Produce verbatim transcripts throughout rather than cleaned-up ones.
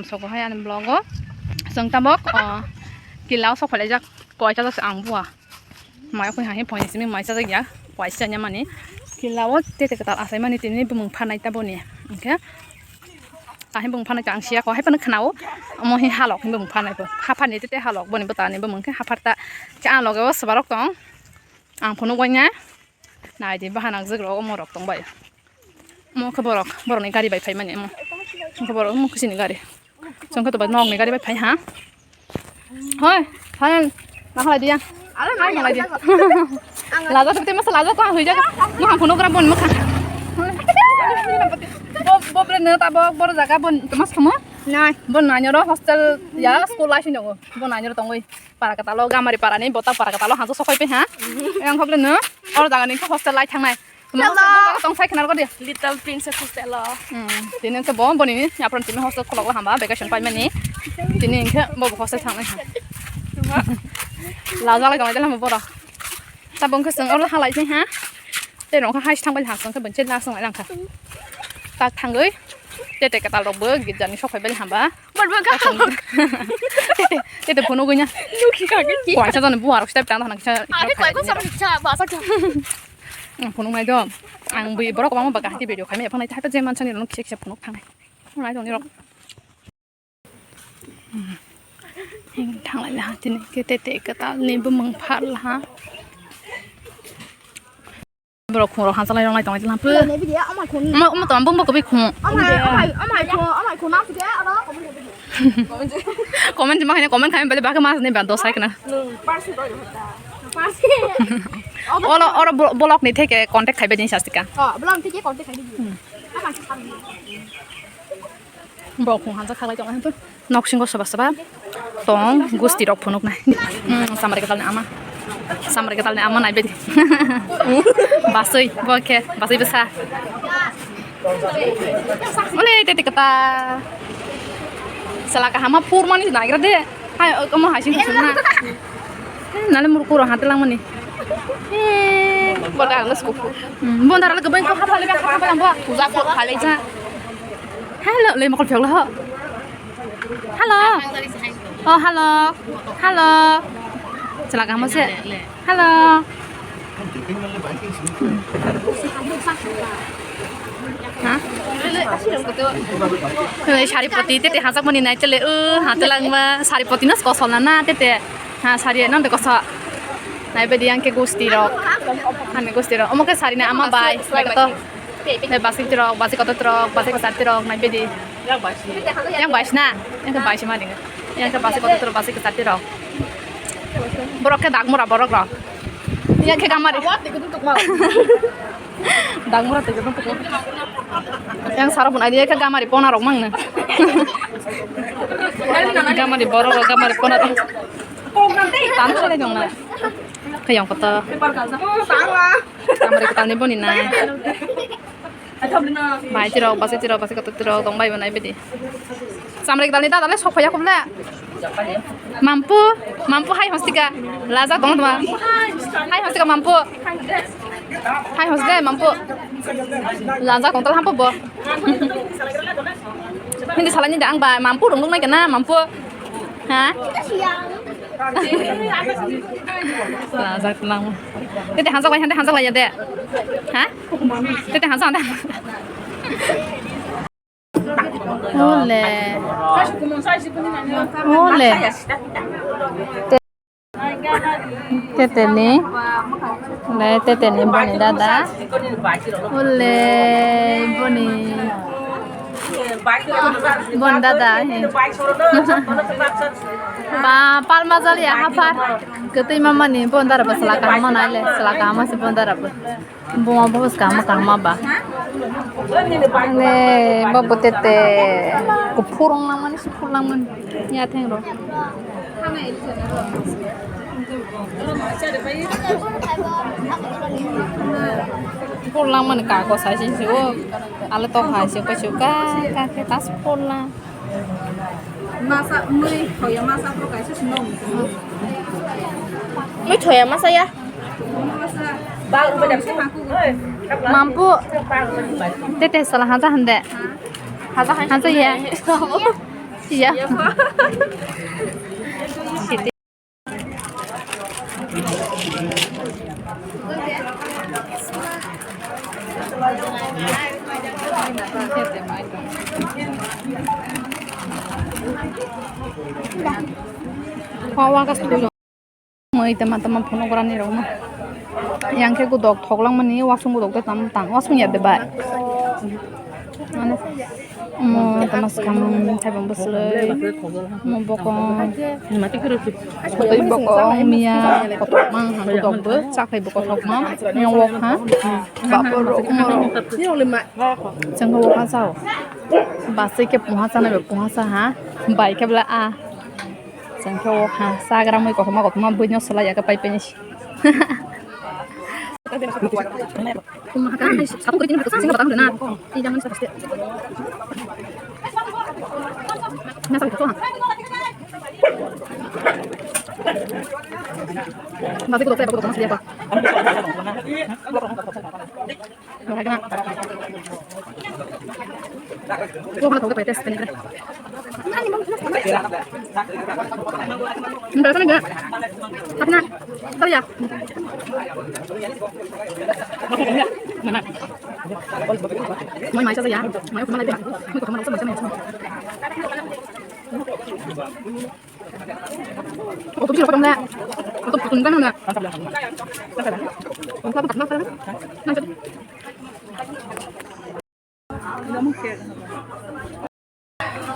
Sogo hai ani vlog o chwng tabok, o, killa o sok phailaijak, koi chajak se ang bua. Mai khoi hai phone simi mai chajak ya, koi chanya mani. Killa o tete kwtal asai mani tini bumung phanai ta boni. Hwnkhe ta hai bumung phanai ta ang siya ko hai phano khna o. Omo hi halok hi bumung phanai bo. Haphar ni tete halok boni bwta ni bumung khe haphar ta. Khe ang loge o swbarok tong. Ang phunuk bai na. Nai di bahan ang jwk rok omo rok tong bai. Omo khe borok, borokni gari bai phaimani omo. Omo khe borok, omo khe chini gari. Chwng khe to bai nokni gari bai phai ha. Hoi, phan, ma khalai diya. Ala ma khalai diya. Laja tete masa laja ko hoi jaga. Ma phunuk gra bon ma kha. Bo, bo bre ne ta bo, bor jaga bon mas khamu. Nai. Bon nanyoro hostel ya school life ni go. Bon nanyoro tongoi. Para katalo gamari para ni bota para katalo hanjo sokoi pe ha. Yang khoble no. Or jaga ni hostel lai thangnai. Tuma hostel bo tong sai khna ko dia. Little Princess hostel o. Hmm. Tini ke bo boni ni apron timi hostel khulok la hamba vacation pai mani. Tini ke bo hostel thangnai ha. Laja lai tong lai bora. Ta bong ke seng or halai pe ha. Te rong kha hai thang bai ha song ke benche na song lang kha. Ta thangoi. Tete katal rok bo git jani sok phai bai hamba. Bor bo ka. Tete, tete phunuk goi na. Nukhi ka ki. Koi sa jani buar step tang na kisa. Are koi ko sa sa ba sa kya. Phunuk nai do. Ang bui borok ma ba ka video khai me phang nai ta je man chani rong kisa kisa phunuk thang nai. Nai do ni rok. Thang lai ha tini ke tete katal ni bumung phar la ha. Borok khungrok hansa lai rong lai tong lai tong pu. Omo, omo tong bung boko bi khung. Comment ma khaina comment khai bale bakhe mas ni ban dos hai kana. Olo, oro bo-, block ni theke contact khai bai din sastika. Block ni theke contact khai bai din. Ama Bo khung hansa khalai tong, noksing o soba soba tong, gusti rok phunuk nai. Hmm, samari katal ni ama. Samari katal ni ama nai bedi. Basui, bo khe, basui bwsa. Ole, tete kata. Sala kahama phur mani nagra de. Hai, omo hai sing khosong na. Nale murku ro hate langmani. Bo da ang sko. Hmm, bo da ra le gbai ko hapa le hapa lang bo. Puja ko khale ja. Hello, le mokol phiyok la ho. Hello. Oh, hello. Hello. Chwla kaham se. Hello. Ha? Oi, sari poti tete hajak mani nai tele, o, ha, telangma, sari poti no kosol na, na, tete. Ha, sari no de kosol. Nai bedi yang ke gusti rok. Ani gusti rok. Omo ke sari na ama bai. Bai koto. Bai basi tirok, basi koto tirok, basi kesat tirok, nai bedi. Yang bais na, yang ke bais ma ding. Yang ke basi kotor basi kesat tirok. Borok ke dagmura borok rok. Yang ke gamari. Dagmura te gedung tuk. Yang sarap pun aja ke gamari pona rok mang na. Gamari borok rok, gamari pona rok. Tan sale dong na. Ke yang kotor. Gamari ketal ni boni na. Bai tirok, basi tirok, basi kotor tirok, tong bai bo nai bedi. Samrek dal ni dada le sok phaiya khum le. Mampu, mampu hai hostika. Laja tong tuma. Hai hostika mampu. Hai hosde mampu. Laja tong tal hampu bo. Hindi salai ni da ang ba mampu rung rung nai kana mampu. Ha? Laja tlang. Tete hanjak lai, hande hanjak lai ya de. Ha? Tete hansa anda. Ole. Ole. Te-, tete ni. Ole, tete ni boni dada. Ole, boni. Boni dada, he. Ba, palma jali ya, hafar. Ketui mama ni boni dara ba sala kaham nai le, sala kaham se boni dara ba. Buma bo bwskang ma kaham ba. Le bo bo tete kuphur wng langmani, suphur langmani. Yatheng rok. Kuphur langmani kako sai sini sio. Ale tok hai sio, kaisu ka, ka, ka, ta suphur lang. Masa mui hoya masa pro kaisa sino. Mui thoya masa ya. Mampu. Tete sala haja hande. Haja ya. Ya. Wa, wa, ka sui. Mui tama tama phunuk rani rok no. Yang khe godok thok langmani, wasung godok de tam tang, wasung ya de bai. Ano, omo tama swkang thaibang bwswlwi, omo bokong, twi bokong, miya kothok mang ha, godok bo chakhai bo kothok ma, yang wok ha, bapor rok, omo rok. Chwng khe wok ha chao, basui khe pungha chanai bai pungha cha ha, bai khe bwla a. Chwng khe o ha chagra mui kothoma kothoma buino swlai ya khe pai pai ni si.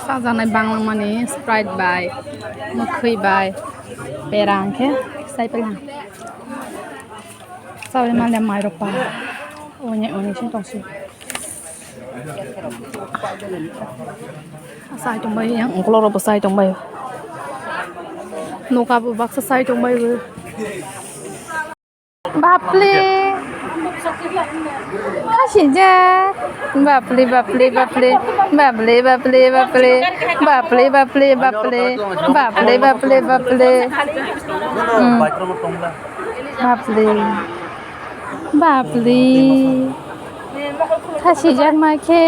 Chajaknai banglangmani Sprite bai, mwkhwi bai, pera hwnkhe sai pailang. Chabai manya mairok pa, oni oni sing tongsi. Sai tongbai yang ukolorok bo sai tongbai. Noka bo baksa sai tongbai bo. Bapli. Khasijak. Bapli, bapli, bapli. Bapli, bapli, bapli. Bapli, bapli, bapli. Bapli, bapli, bapli. Hmm. Bapli. Bapli. Khasijak ma khe.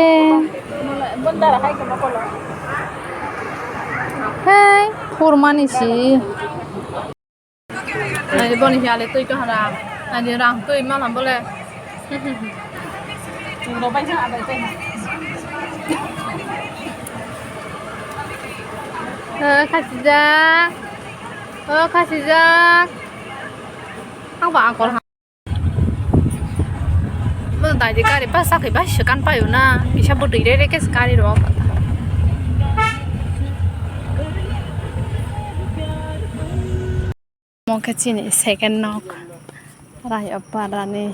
Hai, khurmani si. Ani boni hiya le twi kaham. Ani rang twi ma ham bole. O khasijak. O khasijak. Ang ba angkor ha. Bo dai di gari ba sakhi ba se kan payo na. Bisa bo dui re re ke gari ro. Mo khe chini second nok. Rayo parani.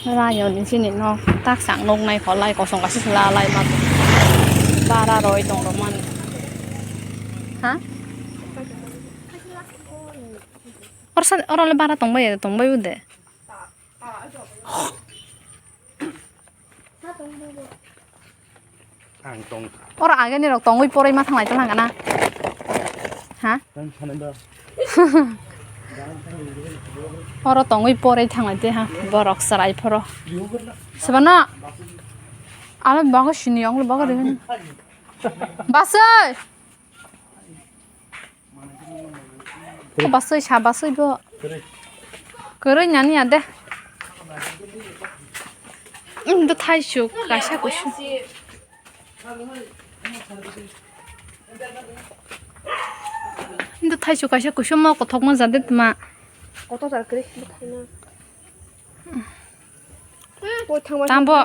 Rayo ni chini nok. Tak sang nok nai kholai kosong kaisa se la lai ma. Bara roi tong ro mani. Ha? Oro sa, oro le bara tong bai, tong bai ude. Ang tong. Oro ageni rok tongwi poroi ma thanglai tong hangana. Ha? Ang sanai ba. Oro tongwi poroi thanglai te ha. Borok chwrai phoro. Sebana. Alo bago sini ong bago de. Basoi. Basoi sa basoi bo. Kwrwi nani ya de. Indo thaisuk kaisa kusu. Indo thaisuk kaisa kusu mo kothok mo jade tma. Koto jar kwrwi. Tambo.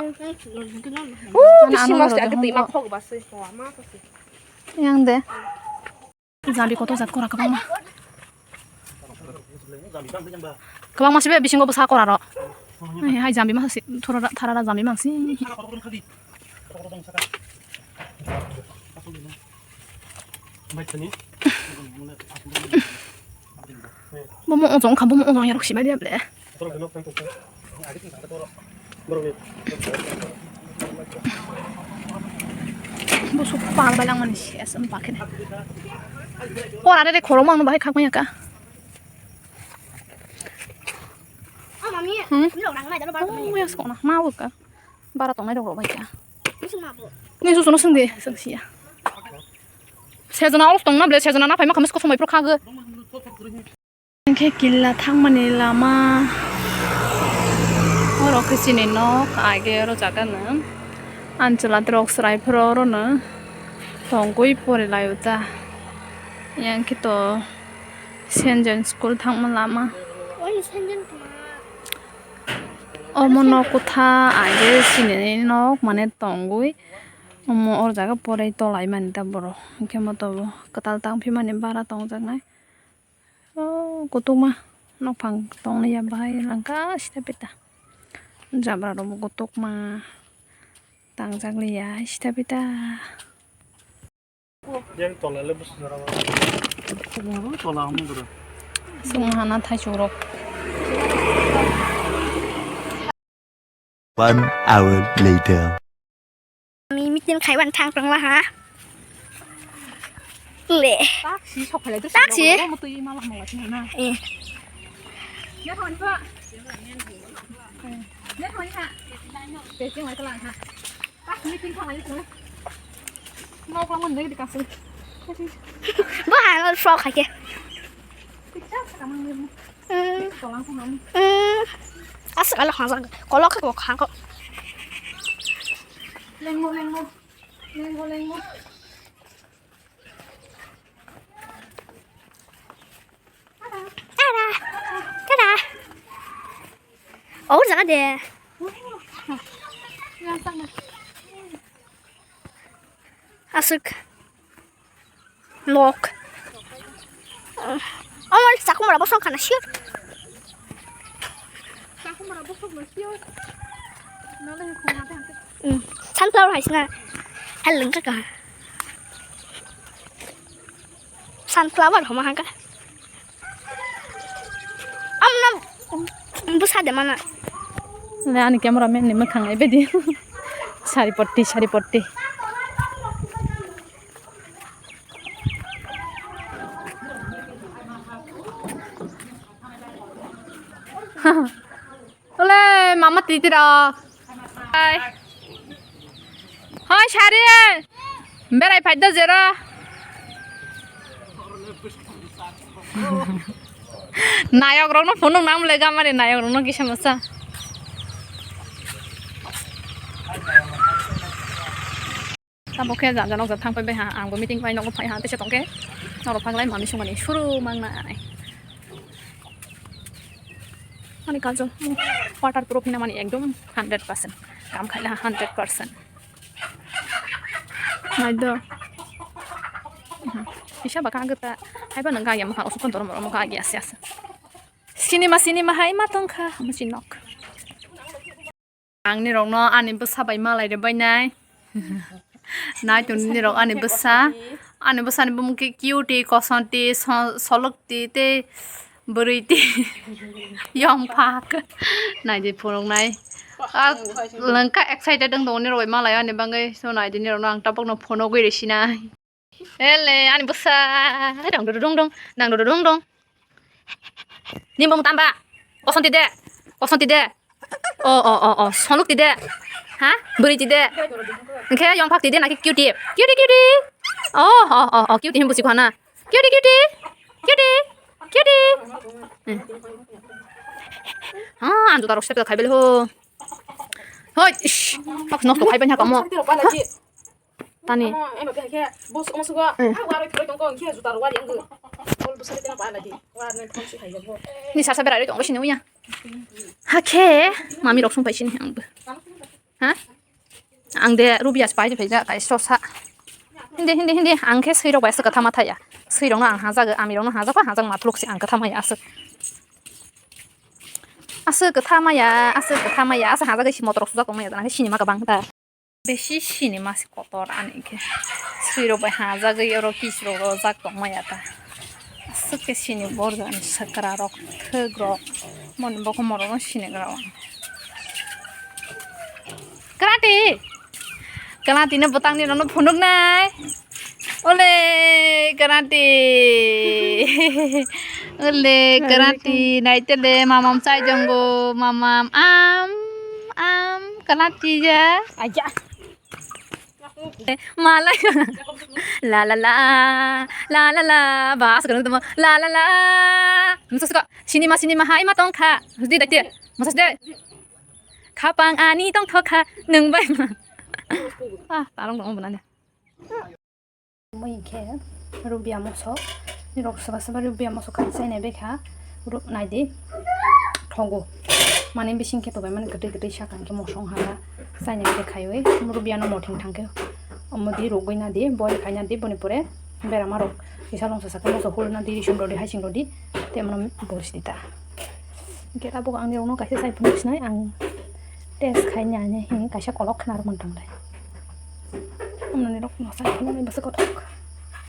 Uuu, bisi mas ya, agak twi ma khok ba swi. Yang de. Jambi koto jat kora kwbangma. Kwbangma sibe bisingo bwsa kora ro. Hai, hai jambi ma si thora thara jambi ma si. Bomo ojong kha, bomo ojong yarok sibai dia ble. Busuk pal bai langmani ses am bakhe. Kora de khorok mang bahai khak manya ka. Hmm? Oh, ya skona ma ka. Bara tongnai rok bai ka. Ni susu no sengdi sengsiya. Sejona olos tongna ble, sejona na phaima khamis kosong bai phuru khago. Hwnkhe killa thangmani lama. Oro khe chini nok, age oro jaga no. Anchwla rok chwrai phuru oro no tongwi pori lai o ta. Yang khe to Saint John School thangma lama. Omo nok kwtha age chini nok mane tongwi. Omo or jaga porai tolai mani ta borok. Hwnkhe moto bo kwtal tang phimani bara tongjaknai. O kutukma nokphang tongya bahai langka sita pita. Jabra rok bo kutukma tangjak liya sita pita. Yang tola le busu jora ba. Tola amu bro. Sung hana thaichuk rok. One hour later. Ami meeting khaiban thang tongla ha. Le. Taksi sok khalai de. Taksi. Mo tui ma la mo la na. Eh. Ya thon ba. Ya thon ha. Taksi meeting khaiban thang. Mau kau mana di kasih. Ba ha frog kake. Picture sama ni. Hmm. Kolak khe bo khang kho. Lengmo, lengmo. Lengmo, lengmo. Tada. Tada. O jaga de. Aswk. Nok. Omo chakhumra bosong khana sure. Chakhumra bosong no sure. Nale khumra ta. Hmm. Sunflower hai sina. Hal lengka ka. Sunflower homa hangka. Amna busa de mana. Ne ani camera man ni makhang ai bedi. Sari potti, sari potti. Ole mama titi rok. Hai. Hai sari. Berai phai do jero. Nayok rokno phunuk nang le gamari nayok rokno kisa masa. Tabuk khe janja nok jat thang phai bai ha, ang bo meeting bai nogo phai ha, tesa tong khe norok phaglai mami songmani suru mang nai. Ani kajol waterproof hina mani ekdom hundred percent kam khaila hundred percent. Nai do. Kisa ba kagwi ta haiba nang gaya mokha usuk kon dormo mokha agi ase ase. Sinima sinima hai ma tong kha musi nok. Ang nirokno ani bwsa bai malai rwbainai. Nai tong nirok ani bwsa. Ani bwsani bumung khe Cutie, Kosonti, So-, Solokti tei Bwrwiti, Yongphak. Naidi phunuknai. Ah, lengkha excited wng tongo nirok bai malai ani bagwi. So naidi nirokno ang tabukno phunugwi rwsinai. Ele ani bwsa. Dang dudung dong. Dang dudung dong. Nini bumung tamba? Kosonti de. Kosonti de. O, o, o, o. Sonukti de. Ha? Bwrwiti de. Hwnkhe Yongphakti de naki Cutie? Cutie, Cutie. O, o, o, o. Cutie hwn busi khana. Cutie, Cutie. Cutie. Cutie. Hmm. Ha, ang juta rok step khai bele ho. Hoi, ish. Pak nosto khai banya kamo. Tani. Amo, emo khe, khe, bus, omo sugo, hmm, ah, wari thoi tongko, khe juta rwari ang. Bol bus tena pa lagi. War ne thong si hai bo. Ni sasa berai tongko sini uya. Hakhe, mami rok sung pai sini ang. Ha? Ang de rubias pai phai ja kai sosa. Hindi, hindi, hindi. Ang khe sui rok bai aswk kwthama thaya. Sui rok no ang hajago, ami rok no hajak, hajak ma phluk si ang kwthama ya aswk. Aswk kwthama ya, aswk kwthama ya, aswk hajak si motor sujak tong ya, jana khe sinima kwbang ta. Besi sinima se kotor ani khe. Sui rok bai hajagwi oro kis rok rojak tong maya ta. Aswk khe sini borjak ni swkra rok, thwk rok, moni bokhomorok no sini gra o. Kwlati! Kwlati no bwtang ni rok no phunuk nai. Ole karate. Ole karate. Naitele mamam chai jongo. Mamam am am karate ja. Aja. Malai. La la la. La la la. Ba, asuk nang tamo. La la la. Musa suka. Sinima, sinima hai ma tong kha. Hudi dai te. Musa de. Khapang ani tong thok kha. Nung bai ma. Ah, tarong dong bunane. Mui khe rubia moso. Nirok soba soba rubia moso kha chainai bai kha. Ruk nai di. Thogo. Mane bising khe tobai mani kwtwi kwtwi sakang khe mosong hala. Chainai bai khaiwi. Rubia no mothing thang khe. Omo di rugwi na di. Boil khai na di. Boni pore berama rok. Kisa longsa sakhe moso hul na di. Risum rodi haising rodi. Te mono bosi di ta. Hingke tabuk ang nirokno kaisa sai phunuk sinai ang test khai nai hini kaisa kolok khna rwmani tang dai. Ang nirokno sai phunuknai bwswk kothok.